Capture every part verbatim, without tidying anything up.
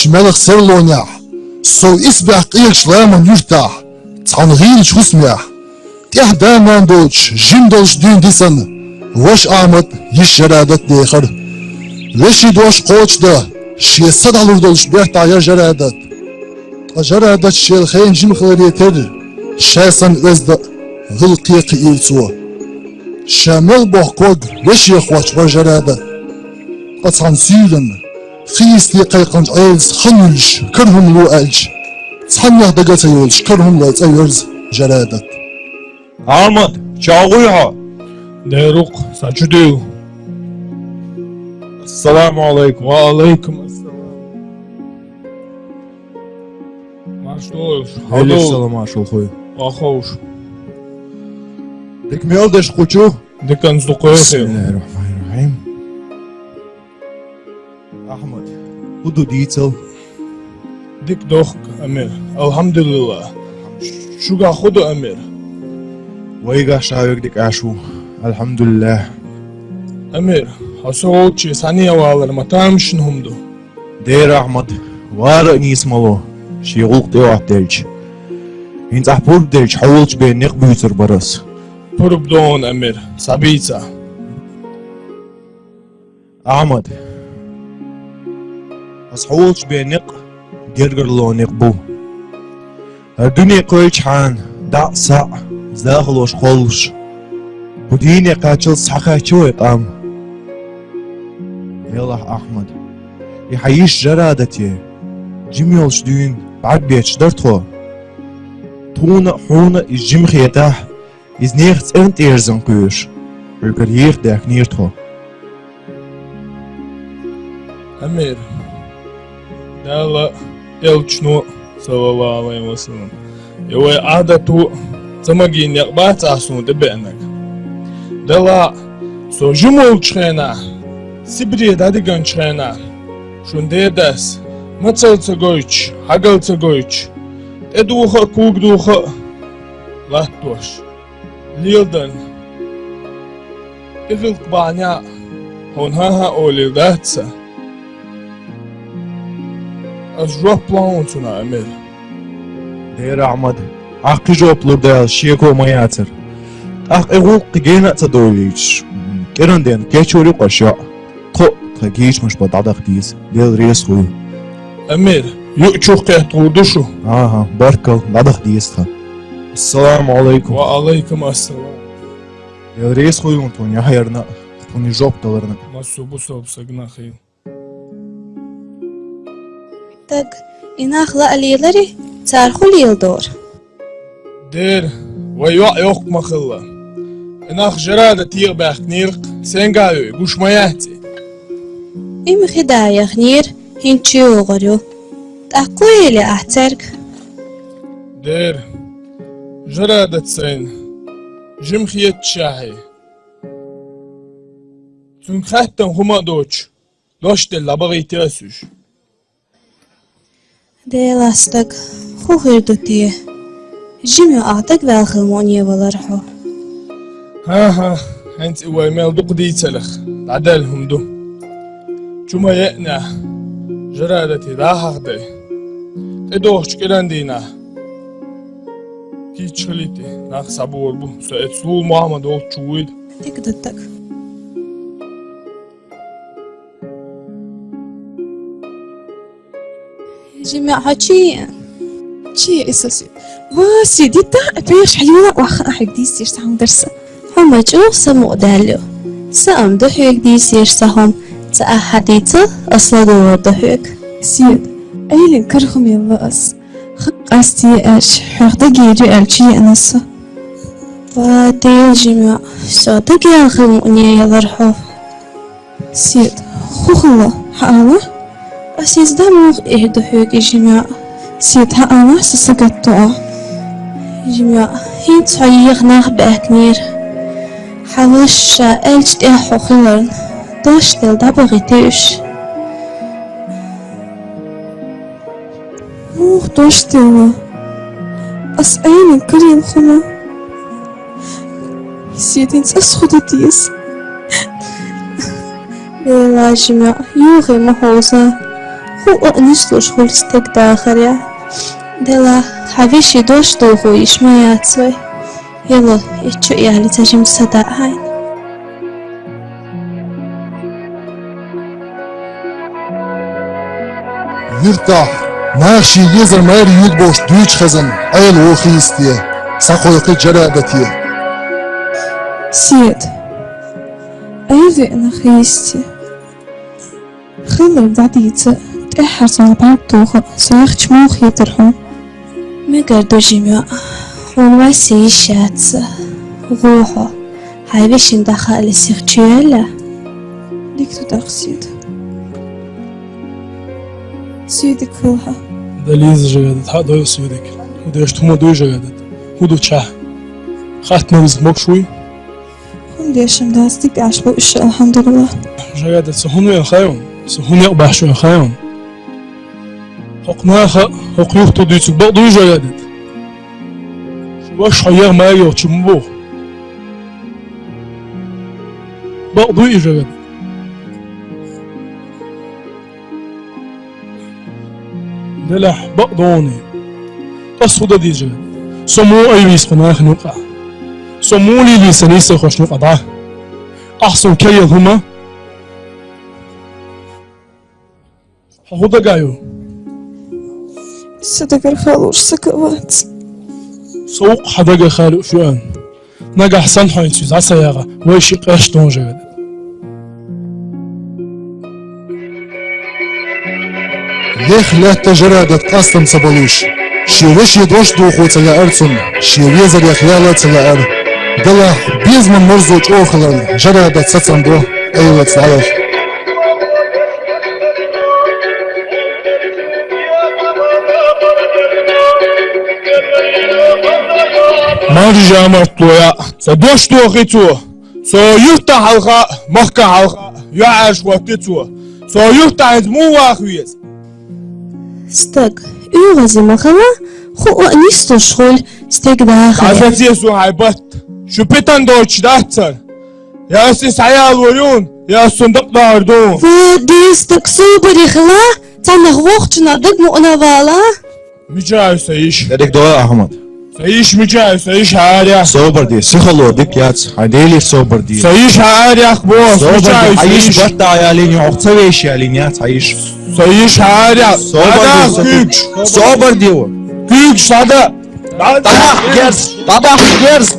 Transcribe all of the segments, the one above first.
Мелха серлонехь, сов исбаьхка къегаш ламан юьртахь, цхьана гӀийлачу хӀусамехь, тӀехь да-нана доцуш, жима долуш дуьйна дисана, ваша Ахьмад йиша Жарадат дехара. Вешин дош кхочушдан, шен са дӀалур долуш бертахь яра Жарадат. Ткъа Жарадат шел хенан жима хиларе терра, ша санна оьзда а гӀиллакхе кхиийра цо. Ша мел боху ког вешех хоттуш вара Жарадат. Ткъа цхьана суьйранна, хи йисте кхайкхинчу Ӏелас хан юьллуш, кара хӀума ло аьлча, цхьаннех дага а ца йолуш, кара хӀума лой цӀа йоьрзу Жарадат. Ахьмад, чагӀо гӀуй хьо? Дера ву-кх, сан чу дуьйла. Ассаламу Ӏалайкум. Ва Ӏалайкум ассалам. Марш долуш. Хьалдолу. Салам, маршалла хуьлда. Охьа ховш. Дика мел деш кху чу? Диканца дукха хир. Бисмиллахир-рахманир-рахим. Ахьмад, хӀун ду дийцал? Дика дохку, Амир. Алхьамдулиллах. Шуьгахь хӀун ду, Амир? Вайгахь ша верг дика Ӏаш ву. Алхьамдулиллах. Амир, хьо со волчу схьане валар ма тамашийна хӀума ду. Дера, Ахьмад, вара а нийса ма ло, шен гӀуллакх тӀе а хӀоттаделча. ХӀинца ахь пурба делча, хьо волчу бен некъ буьйцур бара ас. Пурба дона, Амир, схьабийца. Ахьмад, аса хьо волчу бен некъ гергарло некъ бу. ХӀара дуьне кхоьллинчхьана дӀа а, схьа а, захалош кхоллуш, кху дийне кхаччалц схьакхаьчна вай къам. Делахь, Ахьмад, и хьан йиша Жарадате жима йолуш дуьйна бӀаьрг бетташ дара тхо. Тхуна а, хьуна а иза жима хетахь, иза нехан цӀерна тӀерзан кхоьруш, хьоьгара еха даьхкинера тхо. Амир, Дала а, элчано а, саллаллаху Ӏалайхи ва саллам, я вай Ӏадато а ца магийна некъ бац ахь суна тӀебеанарг. Делахь а, со жима волчу хенахь, Сибре дӀадигначу хенахь, шун дедас, мацалла ца гойтуш, хьагалла ца гойтуш, тӀедуха а, когадуха а латтош, леладарна, и гӀиллакх бахьанехь а хьуна хӀан-хӀа олийла дац сан? Ас жоп ло хьуна цунах, Амир. Дера, Ахьмад, ахь кхин жоп лур ду аьлла шеко ма яцара. ТӀаккха и гӀуллакх кхин гена а ца довлийтуш, кӀиран ден кечвар ю-кх аш йоӀ. Тхо а тхан кийчамаш бан дӀадаха деза. Дела реза хуьлда. Амир, юучух кхетта гӀур ду шу? ХӀан-хӀа, баркалла, дӀадаха деза тхан. Ассаламу Ӏалайкум. Ва Ӏалайкум ассалам. Дела реза хуьлда тхуна яхьарна а, тхуна жоп даларна а. Массо а бусалба стагана хила. Даг, и нах лаа леларе, цара хӀун леладора? Дера, вай йоӀ йоккха ма хилла. И нах Жарадате а баьхкинера-кх, сенга а веъна, гуш ма яц и. И ма хи да яхнера, хӀинца чу йогӀур ю. ТӀаккха хӀун елла ахь цаьрга? Дера, Жарадат сайна жима хеташехь, цуьнга хаьттина хӀума а доцуш, дош делла дӀабахийти ас уьш. Делахь, стаг, хӀун хир ду те? Жима йоӀах дагаваьлла хила мукъане валара хьо. ХӀан-хӀа, хӀинца и вай мел дукха дийцарх дӀадаьлла хӀума ду. Чу ма еънехь, Жарадате дӀа а хьахадай. ТӀедогӀучу кӀиран дийнахь кийча хилийта, нах схьабогӀур бу, со эцу Лула Мохьмад волчу чу вуьйла. Дика ду, стаг. Жима йоӀ, хьо чу еана? Чу еана, Сид. Ва, Сид, дита а пхьегӀаш хьан юла а вахана, ахьега дийцира сан хӀума дарца. Хьо ма чӀогӀа самукъадаьлла ю. Сан а ма ду хьоьга дийцира сан хӀума, цкъа ахь хьадийцал, ас ладогӀур ду хьоьга. Сид, Ӏелин кара хӀума елла ас. Хи къастае аьлча, хьох дагийр ю аьлла чу еана со. Ва, Дела, жима йоӀ, со дагаваьлла хила мукъане ялара хьо. Сид, хӀун хилла, хьан ала? Ас иза дӀамуха эр ду хьоьга, жима йоӀ? Сид, хьан ала, сан сагатдо ахь. Жима йоӀ, хӀинца хьо еха нах баьхкинера. Хьан ваша ша аьллачу тӀехь хьо хиларна, дош делла дӀабахийти уьш. Муха дош делла? Ас Ӏелин карийна хӀума. Сид, хӀинца ас хӀун дан деза? Делахь, жима йоӀ, юххе ма хьовза. хӀуъа нислуш хуьлу стеган дахарехь. Делахь, хьан вешин дош дохо йиш ма яц вай. Хила, и чу а ялийца жимма садаӀа хьайна. Юьртахь наха шен езар майра юьйгу бохуш дуьйцуш хезна, Ӏела ву хийцаде, схьакхойкхи Жарадате. Седа, Ӏела веана хийцаде. Хилларг дӀадийца, тӀаьххьара цунах бӀаьрг тоха, со яхча муха хетара хьуна? Мегар ду, жима йоӀ, хьуна вай сан йиш яц. ГӀо хьо, хьайн вешин даха а лесих чу яьлла? Дика ду тӀаккха, Седа. Соьдиг хила хьан. Далийза, Жарадат, хьа а дойла соьдиг. ХӀун деш хӀума дуй, Жарадат? ХӀун ду чохь? Хаттар деза могуш вуй? ХӀун деш-м дац, дика Ӏаш бу уьш, алхьамдулиллахӀ. Жарадат, со хӀунда веана хаьий хьуна? Со хӀун некъ баьхьаш веана хаьий хьуна? ХӀокху наха, хӀокху юьрто дуьйцург бакъ дуй, Жарадат? Шун ваша хьо егӀа майра йолчу ма боху. Бакъ дуй и, Жарадат? Делахь, бакъ ду хьуна. Ас хӀун дан деза? Со муха айвийса кху нахана юкъахь? Со муха лелийса нийсархошна юкъахь дӀа? Ахь суна кхайкхийла хӀума? Хьо хӀун дагахь ю? Сан дагара хала лууш стаг вац. Со ву-кх хьан дагара хала лууш веана. Нагахь санна хьо хӀинца иза дӀа ца яхь, вай шиъ къаьстина, Жарадат. Лех лаьтта Жарадат къастам ца балуш, шен вешин дош дохо ца лаьара цунна, шен везарех яла а ца лаьара. Делахь, безаман марзо чӀогӀа хиларна, Жарадат сацам бо, Ӏелаца дӀаяхьа. Маржа мартла яа, сан дош дохи цо, со юьртахь хьалха, махкахь хьалха, юьхьӀаьржа хӀотти цо, со юьртахь хӀинца муха ваха веза? Стаг, оьгӀазе ма хила, хӀуъа а нислуш хуьлу стеган дахарехь. ДӀасаце суна хьайн батт, шу питана доцуш дац хӀара? Я ас иза схьаялор ю хьуна, я ас цунна дакъа дахьар ду хьуна. Ва, ден стаг, собаре хила, цхьаннах воккхачунна дага мукъана вала. Мичахь ю сан йиш? Дерриг дой, Ахьмад. Сан йиш мичахь ю, сан йиш хьан арахь? Собар де, сихало дика яц, хьайн Делера собар де. Сан йиш хьан арахь боху, собар де, мичахь ю хьан сан йиш йиш? Батта ялийна, хьох ца веши ялийна яц хьан йиш. Сан йиш хьан арахь? Собар де, дӀадахьа куьйгаш. Собар де ву. Куьйгаш схьада. ДӀадахьа герз! ДӀадахьа герз!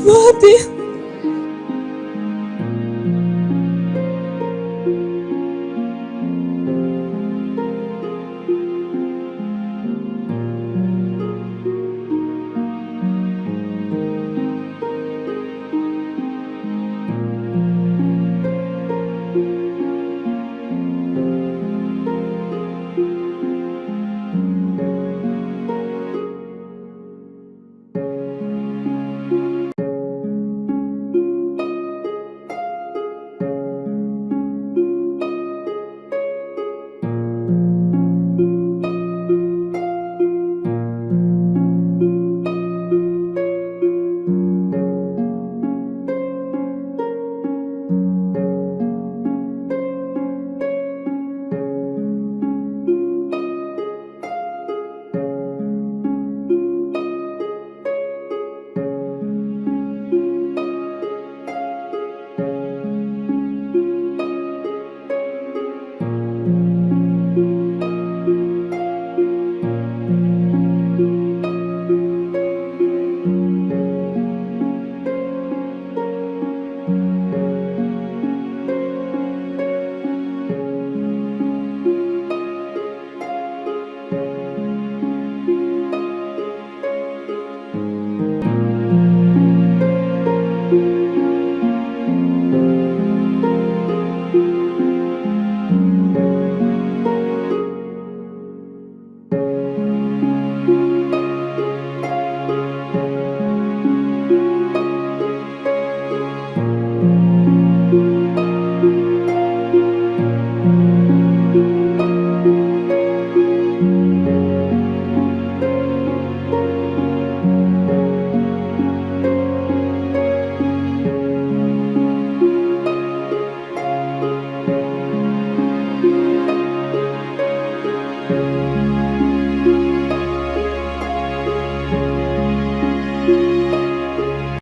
Мади,